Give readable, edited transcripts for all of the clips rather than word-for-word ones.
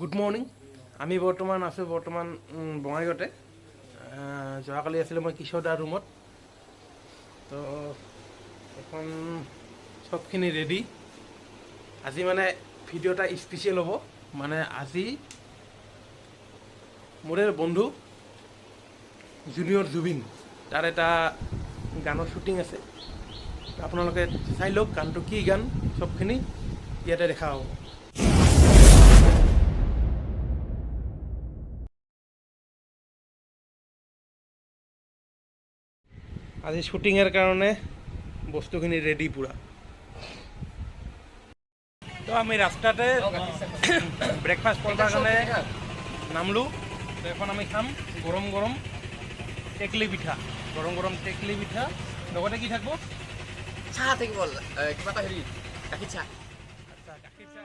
Good morning. আমি বৰ্তমান আছোঁ বৰ্তমান বঙাইগাঁৱতে। যোৱাকালি আছিলোঁ মই কিশোৰ দাৰ ৰুমত। তো এখন চবখিনি ৰেডি। আজি মানে ভিডিঅ' এটা স্পেচিয়েল হ'ব। মানে আজি মোৰে বন্ধু জুনিয়ৰ জুবিন, তাৰ এটা গানৰ শ্বুটিং আছে। তো আপোনালোকে চাই লওক গানটো কি গান, চবখিনি ইয়াতে দেখা হ'ব। আজি শ্বুটিঙৰ কাৰণে বস্তুখিনি ৰেডি পূৰা। তো আমি ৰাস্তাতে ব্ৰেকফাষ্ট কৰিবৰ কাৰণে নামলো। তো এখন আমি খাম গৰম গৰম টেকলি পিঠা। গৰম গৰম টেকলি পিঠা, লগতে কি থাকিব? চাহ থাকিব, কিবা এটা হেৰি গাখীৰ চাহ। আচ্ছা, গাখীৰ চাহ।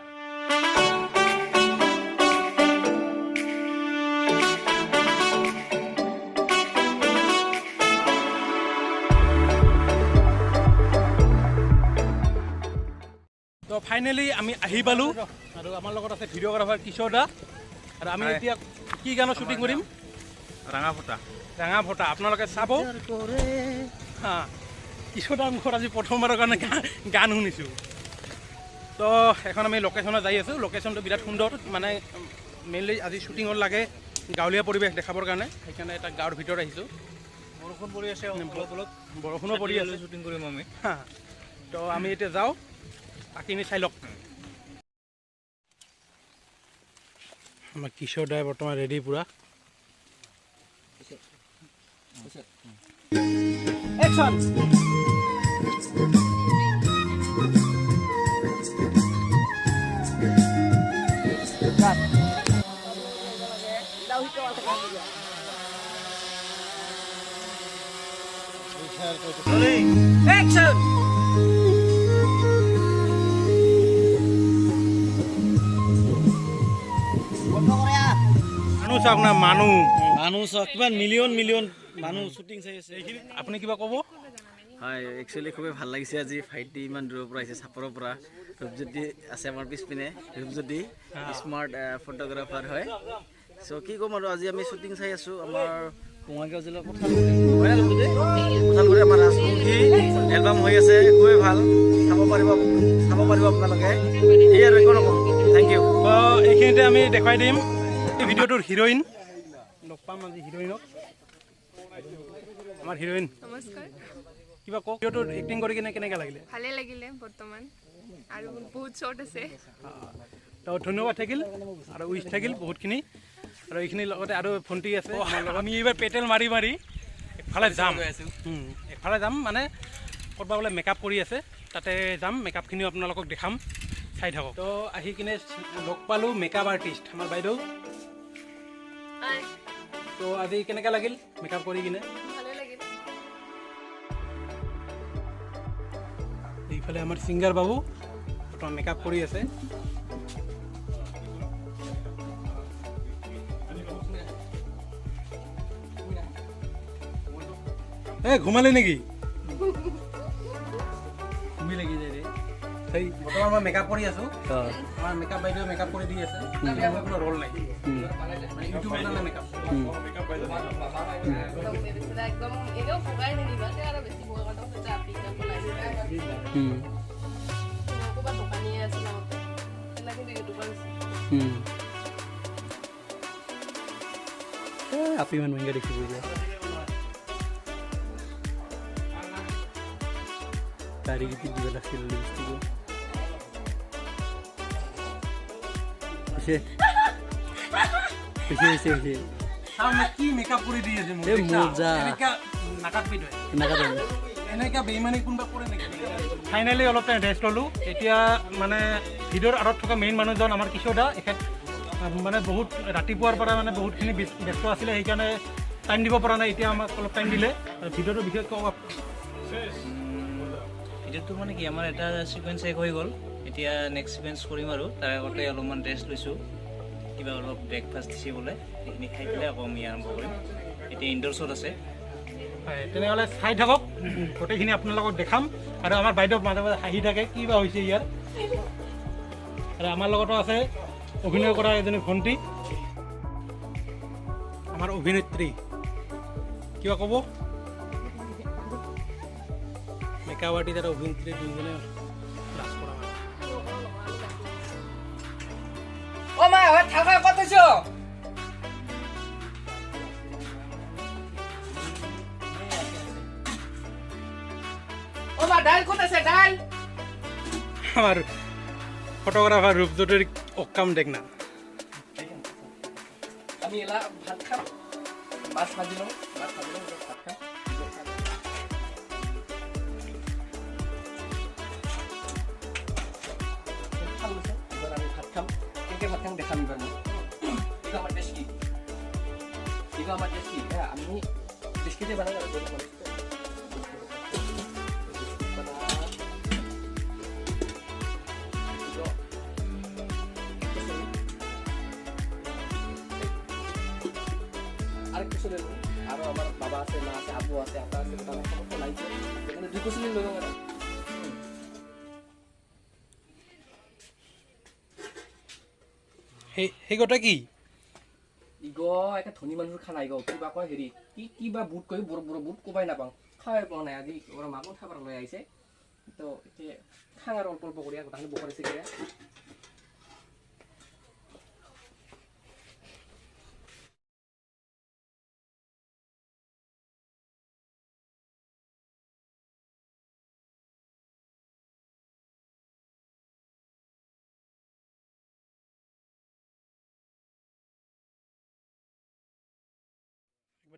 তো ফাইনেলি আমি আহি পালোঁ আৰু আমাৰ লগত আছে ভিডিঅ'গ্ৰাফাৰ কিশোৰ দা। আৰু আমি হয়। এতিয়া কি গানৰ শ্বুটিং কৰিম? ৰাঙা ফটা। ৰাঙা ফটা। আপোনালোকে চাব। হা, কিশোৰ দাৰ মুখত আজি প্ৰথমবাৰৰ কাৰণে গান শুনিছোঁ। তো এখন আমি লোকেশ্যনত যাই আছোঁ। লোকেশ্যনটো বিৰাট সুন্দৰ। মানে মেইনলি আজি শ্বুটিঙত লাগে গাঁৱলীয়া পৰিৱেশ দেখাবৰ কাৰণে, সেইকাৰণে এটা গাঁৱৰ ভিতৰত আহিছোঁ। বৰষুণ পৰি আছে অলপ অলপ। বৰষুণো পৰি আছে। শ্বুটিং কৰিম আমি। হা, তো আমি এতিয়া যাওঁ, বাকীখিনি চাই লওক। আমাৰ কিশোৰ দাই বৰ্তমান ৰেডি পূৰা। একশ্যন। একশ্যন। মানুহ চাওক না, মানুহ। মানুহ চাওক, কিমান মিলিয়ন মিলিয়ন মানুহ শ্বুটিং চাই আছে। আপুনি কিবা ক'ব? হয়, একচুৱেলি খুবেই ভাল লাগিছে আজি। ভাইটি ইমান দূৰৰ পৰা আহিছে, চাপৰৰ পৰা। ৰূপজ্যোতি আছে আমাৰ পিছপিনে। ৰূপজ্যোতি স্মাৰ্ট ফটোগ্ৰাফাৰ হয়। চ' কি ক'ম আৰু, আজি আমি শ্বুটিং চাই আছোঁ আমাৰ বঙাইগাঁও জিলাৰ কঁঠালগুৰি, হয় না ৰূপজ্যোতি? কঁঠালগুৰি আমাৰ ৰাজবংশী এলবাম হৈ আছে, খুবেই ভাল। চাব পাৰিব, চাব পাৰিব আপোনালোকে। এই আৰু একো নকওঁ, thank U. তো এইখিনিতে আমি দেখুৱাই দিম এই ভিডিঅ'টোৰ হিৰইন। লগ পাম আজি হিৰইনক। আমাৰ হিৰইন। নমস্কাৰ। কিবা কওক, ভিডিঅ'টোত এক্টিং কৰি কিনে কেনেকৈ লাগিলে? ভালে লাগিলে বৰ্তমান, আৰু বহুত শ্বৰ্ট আছে। তো ধন্যবাদ থাকিল আৰু উইচ থাকিল বহুতখিনি। আৰু এইখিনিৰ লগতে আৰু ভণ্টি আছে আমাৰ লগত। আমি এইবাৰ পেটেল মাৰি মাৰি একফালে যাম। একফালে যাম মানে ক'ৰবাত বোলে মেকআপ কৰি আছে, তাতে যাম। মেকআপখিনিও আপোনালোকক দেখাম, চাই থাকক। তো আহি কিনে লগ পালোঁ মেকআপ আৰ্টিষ্ট আমাৰ বাইদেউ। তো আজি কেনেকৈ লাগিল মেকআপ কৰি কিনে? ভালে লাগিল। এইফালে আমাৰ ছিংগাৰ বাবু বৰ্তমান মেকআপ কৰি আছে। এ ঘুমালি নেকি? ঘুমি লাগি যায় ৰে। সেই বৰ্তমান মই মেকআপ কৰি আছোঁ। আমাৰ মেকআপ বাইদেউ মেকআপ কৰি দি আছে। মোৰ কোনো ৰোল নাই, মানে ইউটিউবৰ কাৰণে মেকআপ। একদম এনেও বগাই যেনিবা তেওঁ আৰু বেছি বগা কথা আপি ক'ৰবাত দোকানীয়ে আছিল আগতে, সেইদিনা কিন্তু ইউটিউবাৰ হৈছে। আপি মানুহ এনেকৈ দেখিব যায়। তাৰিখ দিব লাগিছিল লিপষ্টিকো। হৈছে হৈছে হৈছে হৈছে। চাওঁ না কি মেকআপ কৰি দি আছে মোক। এ দেখিছা? মজা। এনেকা নাকাটবি তই। এনেকা। এনেকা বেইমানি কোনোবা কৰে নেকি? ফাইনেলি অলপ টাইম ৰেষ্ট ল'লোঁ। এতিয়া মানে ভিডিঅ'ৰ আঁৰত থকা মেইন মানুহজন আমাৰ কিশোৰ দা। এখেত মানে বহুত ৰাতিপুৱাৰ পৰা মানে বহুতখিনি ব্যস্ত আছিলে, সেইকাৰণে টাইম দিব পৰা নাই। এতিয়া আমাক অলপ টাইম দিলে। আৰু ভিডিঅ'টোৰ বিষয়ে কওক। ভিডিঅ'টো মানে কি, আমাৰ এটা ছিকুৱেঞ্চ শেষ হৈ গ'ল, এতিয়া নেক্সট ছিকুৱেঞ্চ কৰিম। আৰু তাৰ আগতে অলপমান ৰেষ্ট লৈছোঁ। কিবা অলপ ব্ৰেকফাষ্ট দিছে বোলে, সেইখিনি খাই পেলাই আকৌ আমি আৰম্ভ কৰিম। এতিয়া ইনডোৰ শ্বট আছে। হয়, তেনেহ'লে চাই থাকক, গোটেইখিনি আপোনালোকক দেখাম। আৰু আমাৰ বাইদেউ মাজে মাজে হাঁহি থাকে, কি বা হৈছে ইয়াৰ। আৰু আমাৰ লগতো আছে অভিনয় কৰা এজনী ভণ্টি, আমাৰ অভিনেত্ৰী, কিবা ক'ব? মেকআপ আৰ্টিষ্ট আৰু অভিনেত্ৰী দুইজনে লাজ কৰা মানুহ। অ মা, থাকা ক'ত আছ? অ মা, ডাইল ক'ত আছে? ডাইল। আমাৰ ফটোগ্ৰাফাৰ ৰূপজ্যোতিৰ অকাম দেখ না। আমি এলা ভাত খাম, মাছ ভাজি লওঁ, মাছ ভাজি লওঁ, ভাত খাম। আমি ভাত খাম, কেনেকৈ ভাত খাম দেখাম এইবাৰ মই। এইটো আমাৰ ডেস্কি, এইটো আমাৰ ডেস্কি। আমি ডেস্কিতে বনাম আৰু আৰেকটু চলে লওঁ। আৰু আমাৰ বাবা আছে, মা আছে, আবু আছে, আপা আছে, আমি সমস্ত লাগিছে, সেইকাৰণে দুই কচলি লৈ লওঁ। আৰু সেই গোটা কি ইগ এটা ধনী মানুহৰ খানা ইগ কিবা কয় হেৰি কি কিবা বুট কৈ বৰ বৰ বুট ক'বাই নাপাওঁ, খাৱাই পোৱা নাই আজি। ওৰ মাকো খাবাৰ লৈ আহিছে, তো এতিয়া খাং আৰু অল্প অল্প কৰি গোটাখিনি বকৰিছে কিয়া।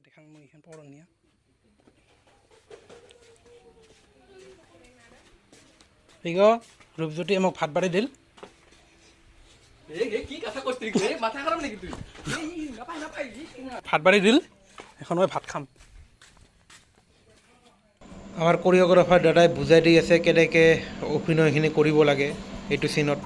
দেখাং মই এইখন পৰণীয়া। ঠিক ৰূপজ্যোতি মোক ভাত বাঢ়ি দিল। ভাত বাঢ়ি দিল, এখন মই ভাত খাম। আমাৰ কৰিঅ'গ্ৰাফাৰ দাদাই বুজাই দি আছে কেনেকৈ অভিনয়খিনি কৰিব লাগে এইটো চিনত।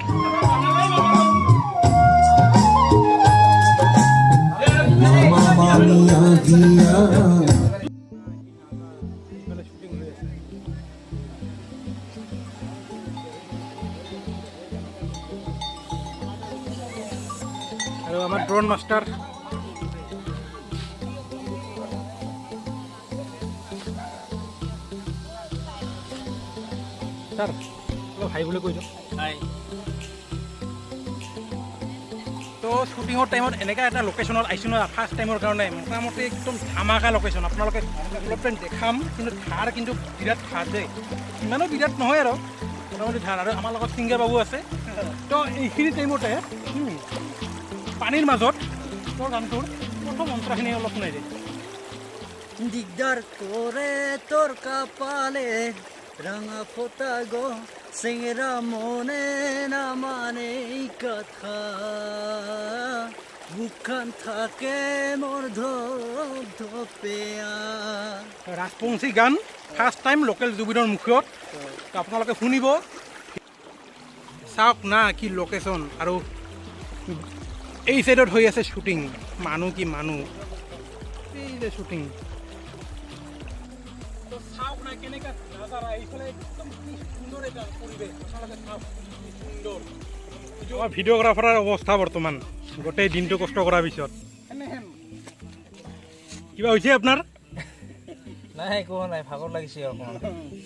আৰু আমাৰ ড্ৰোন মাষ্টাৰ ছাৰ, অলপ হাই বুলি কৈ দিয়ক। হাই। তো শ্বুটিঙৰ টাইমত এনেকুৱা এটা লোকেশ্যনত আহিছোঁ নহয় ফাৰ্ষ্ট টাইমৰ কাৰণে, মোটামুটি একদম ধামাকা লোকেশ্যন। আপোনালোকে অলপ টাইম দেখাম, কিন্তু ধাৰ কিন্তু বিৰাট ধাৰ দেই, ইমানো বিৰাট নহয় আৰু মোটামুটি ধাৰ। আৰু আমাৰ লগত ছিংগাৰ বাবু আছে। তো এইখিনি টাইমতে পানীৰ মাজত তোৰ গানটোৰ প্ৰথম মন্ত্ৰখিনি অলপ শুনাই দিয়ে। দিগদাৰ কৰে তোৰ কপালে ৰঙা ফোটা গো চেঙেৰা মনে নামানে কথা, মুখখন থাকে মোৰ ধপ ধপেয়া। ৰাজবংশী গান ফাৰ্ষ্ট টাইম লোকেল জুবিনৰ মুখত, তো আপোনালোকে শুনিব। চাওক না কি লোকেশ্যন। আৰু এই চাইডত হৈ আছে শ্বুটিং, মানুহ কি মানুহ, এই যে শ্বুটিং। তো চাওক না কেনেকুৱা নাজাৰা, এইফালে একদম কি সুন্দৰ এটা পৰিৱেশ, আপোনালোকে চাওক কি সুন্দৰ। আমাৰ ভিডিঅ'গ্ৰাফাৰৰ অৱস্থা বৰ্তমান গোটেই দিনটো কষ্ট কৰাৰ পিছত কিবা হৈছে আপোনাৰ? নাই, একো নাই, ভাগৰ লাগিছে অকণমান।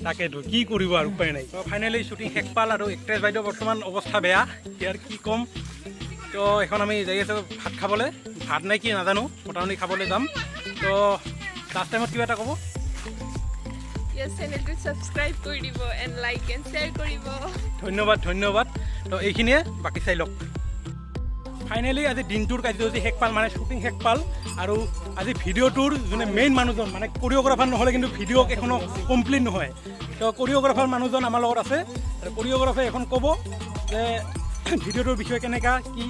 তাকেতো কি কৰিব আৰু উপায় নাই। ফাইনেলি শ্বুটিং শেষ পাল আৰু এক্ট্ৰেছ বাইদেউ বৰ্তমান অৱস্থা বেয়া, ইয়াৰ কি ক'ম। তো এখন আমি যাই আছোঁ ভাত খাবলৈ, ভাত নাই কি নাজানো, মোটামুটি খাবলৈ যাম। তো লাষ্ট টাইমত কিবা এটা ক'ব? চেনেলটো ছাবস্ক্ৰাইব কৰি দিব এণ্ড লাইক এণ্ড শ্বেয়াৰ কৰিব। ধন্যবাদ ধন্যবাদ। তো এইখিনিয়ে, বাকী চাই লওক। ফাইনেলি আজি দিনটোৰ কাৰ্যসূচী শেষ পাল, মানে শ্বুটিং শেষ পাল। আৰু আজি ভিডিঅ'টোৰ যোনে মেইন মানুহজন, মানে কৰিঅ'গ্ৰাফাৰ নহ'লে কিন্তু ভিডিঅ' এখনো কমপ্লিট নহয়। তো কৰিঅ'গ্ৰাফাৰ মানুহজন আমাৰ লগত আছে, আৰু কৰিঅ'গ্ৰাফাৰে এখন ক'ব যে ভিডিঅ'টোৰ বিষয়ে কেনেকুৱা কি।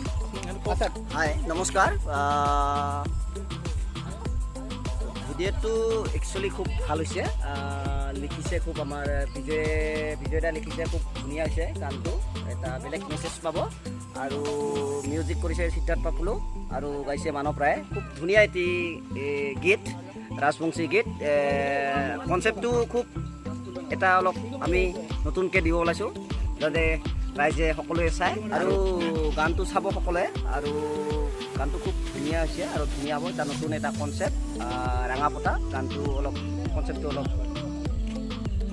হাই নমস্কাৰ। ভিডিঅ'টো একচুৱেলি খুব ভাল হৈছে, লিখিছে খুব আমাৰ বিজয় দা লিখিছে, খুব ধুনীয়া হৈছে গানটো, এটা বেলেগ মেছেজ পাব। আৰু মিউজিক কৰিছে সিদ্ধাৰ্থ পাপুলু আৰু গাইছে মানৱ ৰায়ে। খুব ধুনীয়া এটি গীত, ৰাজবংশী গীত। কনচেপ্টটো খুব এটা অলপ আমি নতুনকৈ দিব ওলাইছোঁ, যাতে ৰাইজে সকলোৱে চায় আৰু গানটো চাব সকলোৱে। আৰু গানটো খুব ধুনীয়া হৈছে আৰু ধুনীয়া হ'ব। এটা নতুন এটা কনচেপ্ট, ৰাঙাপতা গানটো অলপ কনচেপ্টটো অলপ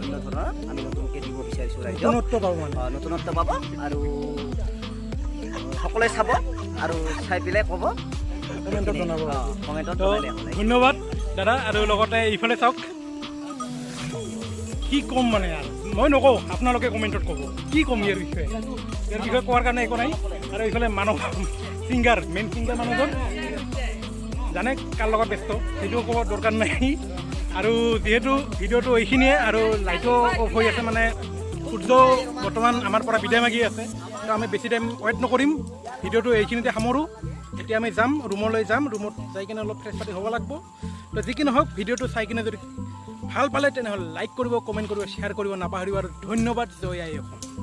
অন্য ধৰণৰ আমি নতুনকৈ দিব বিচাৰিছোঁ ৰাইজক। নতুনত্ব পাব মানে। নতুনত্ব পাব আৰু সকলোৱে চাব আৰু চাই পেলাই ক'ব, কমেণ্টত জনাব। কমেণ্টত তো জনালে হ'ল। ধন্যবাদ দাদা। আৰু লগতে এইফালে চাওক, কি ক'ম মানে আৰু মই নকওঁ, আপোনালোকে কমেণ্টত ক'ব কি ক'ম ইয়াৰ বিষয়ে। ইয়াৰ বিষয়ে কোৱাৰ কাৰণে একো নাই। আৰু এইফালে মানুহ ছিংগাৰ, মেইন ছিংগাৰ মানুহজন জানে কাৰ লগত ব্যস্ত, সেইটোও ক'ব দৰকাৰ নাই। আৰু যিহেতু ভিডিঅ'টো এইখিনিয়ে, আৰু লাইটো অফ হৈ আছে, মানে সূৰ্য বৰ্তমান আমাৰ পৰা বিদায় মাগি আছে। তো আমি বেছি টাইম ৱেইট নকৰিম, ভিডিঅ'টো এইখিনিতে সামৰোঁ। এতিয়া আমি যাম, ৰুমলৈ যাম, ৰুমত যাই কিনে অলপ ফ্ৰেছ পাতি হ'ব লাগিব। তো যি কি নহওক, ভিডিঅ'টো চাই কিনে যদি ভাল পালে তেনেহ'লে লাইক কৰিব, কমেণ্ট কৰিব, শ্বেয়াৰ কৰিব নাপাহৰিব। আৰু ধন্যবাদ। জয় আই অসম।